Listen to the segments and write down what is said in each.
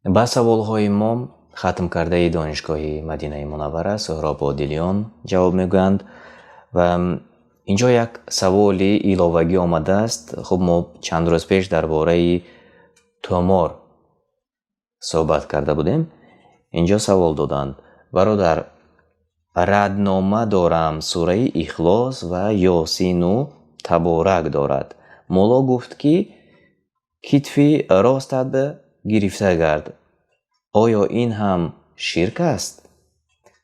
Ба саволҳои мо хатмкардаи донишгоҳи Мадинаи Мунаввара Суҳроб Одилиён ҷавоб мегӯянд. Ва инҷо як саволи иловагӣ омадааст. Хуб, мо чанд рӯз пеш дар бораи тӯмор суҳбат карда будем. Инҷо савол доданд: бародар, раднома дорам, сураи Ихлос ва Ёсину Таборак дорад. Мулло гуфт, ки китфи ростат гирифта гард. Оё ин ҳам ширк аст?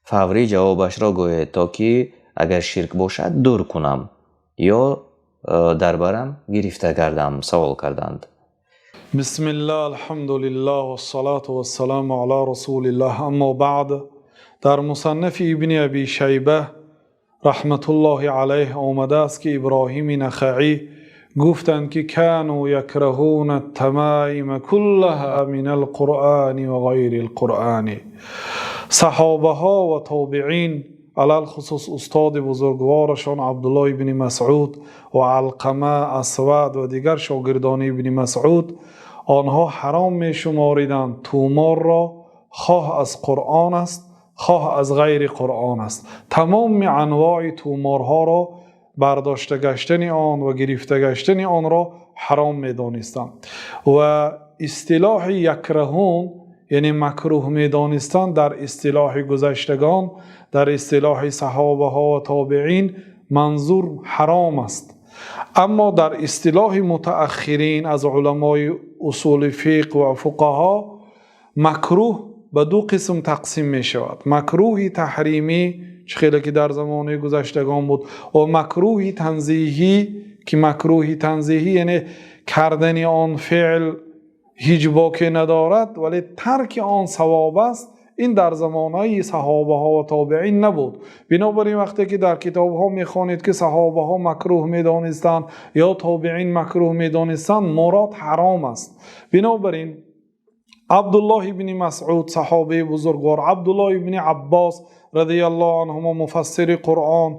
Фаврӣ ҷавобашро гӯед, то ки агар ширк бошад, дур кунам ё дар барам гирифта гардам, савол карданд. Бисмиллаҳ, алҳамдулиллаҳ, вассалату вассаламу ала расулиллаҳ, аммо баъд. Дар Мусаннафи Ибни Аби Шайба раҳматуллоҳи алайҳ омадааст, ки Иброҳими Нахаӣ гуфтанд, ки كانوا يكرهون التمائم كلها من القرآن وغير القرآن. Саҳобаҳо ва тобеин, алалхусус устоди бузургворашон Абдуллоҳ ибни Масъуд ва Алқама, Асвад ва дигар шогирдони Ибни Масъуд, онҳо ҳаром мешумориданд туморро, хоҳ аз Қуръон аст, хоҳ аз ғайри Қуръон аст. Тамоми анвои туморҳоро бардошта гаштани он ва гирифта гаштани онро ҳаром медонистанд. Ва истилоҳи يكرهون, яъне макрӯҳ медонистанд, дар истилоҳи гузаштагон, дар истилоҳи саҳобаҳо ва тобеин манзур ҳаром аст. Аммо дар истилоҳи мутааххирин аз уламои усули фиқҳ ва фуқаҳо макрӯҳ ба ду қисм тақсим мешавад: макрӯҳи таҳримӣ, чӣ хеле ки дар замони гузаштагон буд, ва макрӯҳи танзиҳӣ, ки макрӯҳи танзиҳӣ яъне кардани он феъл ҳеҷ боке надорад, вале тарки он савоб аст. Ин дар замонаи саҳобаҳо ва тобеин набуд. Бинобар ин, вақте ки дар китобҳо мехонед, ки саҳобаҳо макрӯҳ медонистанд ё тобеин макрӯҳ медонистанд, мурод ҳаром аст. Бинобар ин, Абдуллоҳ ибни Масъуд, саҳобаи бузургвор, Абдуллоҳ ибни Аббос радиаллоҳу анҳумо, муфассири Қуръон,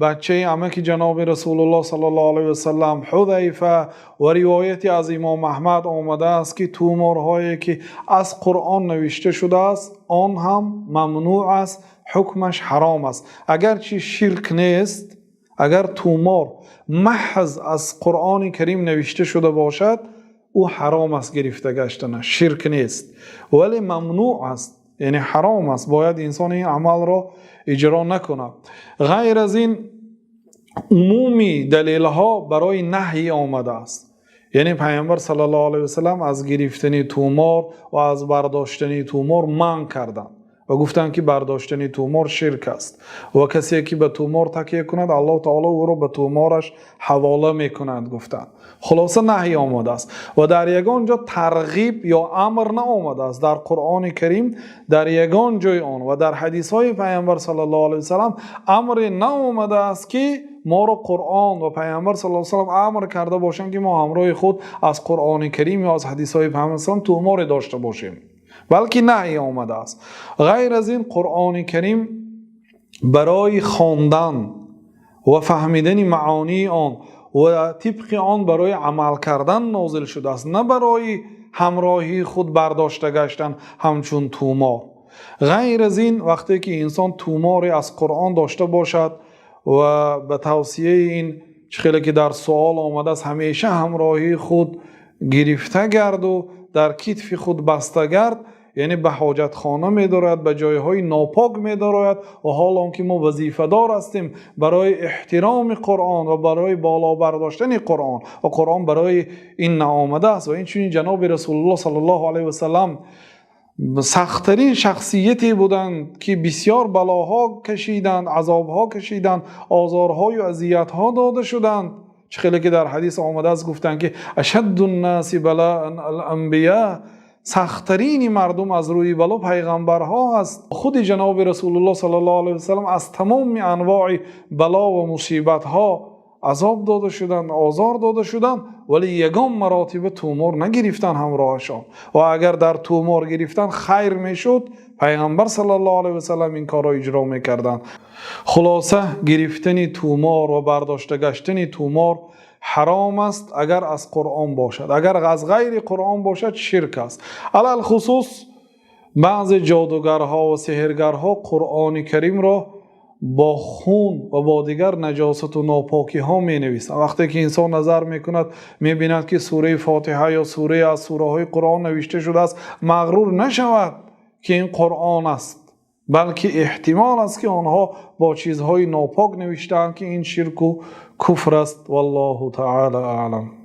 бачаи амаки ҷаноби Расулуллоҳ саллаллоҳу алайҳи васаллам, Ҳудайфа, ва ривояте аз Имом Аҳмад омадааст, ки туморҳое ки аз Қуръон навишта шудааст, он ҳам мамнӯъ аст, ҳукмаш ҳаром аст, агарчи ширк нест. Агар тумор маҳз аз Қуръони Карим навишта шуда бошад, ӯ ҳаром аст гирифта гаштанаш, ширк нест, вале мамнӯъ аст, яъне ҳаром аст, бояд инсон ин амалро иҷро накунад. Ғайр аз ин, умуми далелҳо барои наҳй омадааст, яъне Пайғамбар саллаллоҳу алайҳи васаллам аз гирифтани тумор ва аз бардоштани тумор манъ карданд ва гуфтанд, ки бардоштани тумор ширк аст ва касе ки ба тумор такя кунад, Аллоҳ таоло ӯро ба тумораш ҳавола мекунад, гуфтанд. Хулоса, наҳй омадааст ва дар ягон ҷо тарғиб ё амр наомадааст. Дар Қуръони Карим дар ягон ҷои он ва дар ҳадисҳои Пайғамбар саллаллоҳу алайҳи васаллам амре наомадааст, ки моро Қуръон ва Пайғамбар саллаллоҳу алайҳи васаллам амр карда бошанд, ки мо ҳамроҳи худ аз Қуръони Карим ё аз ҳадисҳои Пайғамбар саллам туморе дошта бошем, балки наҳй омадааст. Ғайр аз ин, Қуръони Карим барои хондан ва фаҳмидани маонии он ва тибқи он барои амал кардан нозил шудааст, на барои ҳамроҳии худ бардошта гаштан ҳамчун тумор. Ғайр аз ин, вақте ки инсон туморе аз Қуръон дошта бошад ва ба тавсияи ин чӣ хеле ки дар суол омадааст, ҳамеша ҳамроҳии худ гирифта гарду дар китфи худ баста гард, яъне ба ҳоҷатхона медорад, ба ҷойҳои нопок медарояд. Ва ҳол он ки мо вазифадор ҳастем барои эҳтироми Қуръон ва барои боло бардоштани Қуръон, ва Қуръон барои ин наомадааст. Ва инчунин ҷаноби Расулуллоҳ саллаллоҳу алайҳи васаллам сахттарин шахсияте буданд, ки бисёр балоҳо кашиданд, азобҳо кашиданд, озорҳою азиятҳо дода шуданд. Чӣ хеле ки дар ҳадис омадааст, гуфтанд, ки أشد الناس بلاء الأنبياء, сахттарини мардум аз рӯи бало пайғамбарҳо аст. Худи ҷаноби Расулуллоҳ саллаллоҳу алайҳи васаллам аз тамоми анвои бало ва мусибатҳо азоб дода шуданд, озор дода шуданд, вале ягон маротиба тумор нагирифтанд ҳамроҳашон. Ва агар дар тумор гирифтан хайр мешуд, Пайғамбар саллаллоҳу алайҳи васаллам ин корро иҷро мекарданд. Хулоса, гирифтани тумор ва бардошта гаштани тумор. Ҳаром аст, агар аз Қуръон бошад. Агар аз ғайри Қуръон бошад, ширк аст. Алалхусус баъзе ҷодугарҳо ва соҳиргарҳо Қуръони Каримро бо хун ва бо дигар наҷосат ва нопокиҳо менависанд. Вақте ки инсон назар мекунад, мебинад ки сураи Фотиҳа ё сурае аз сураҳои Қуръон навишта шудааст, мағрур нашавад, ки ин Қуръон аст, балки эҳтимол аст, ки онҳо бо чизҳои нопок навиштаанд, ки ин ширк ва куфр аст. Валлоҳу таъоло аълам.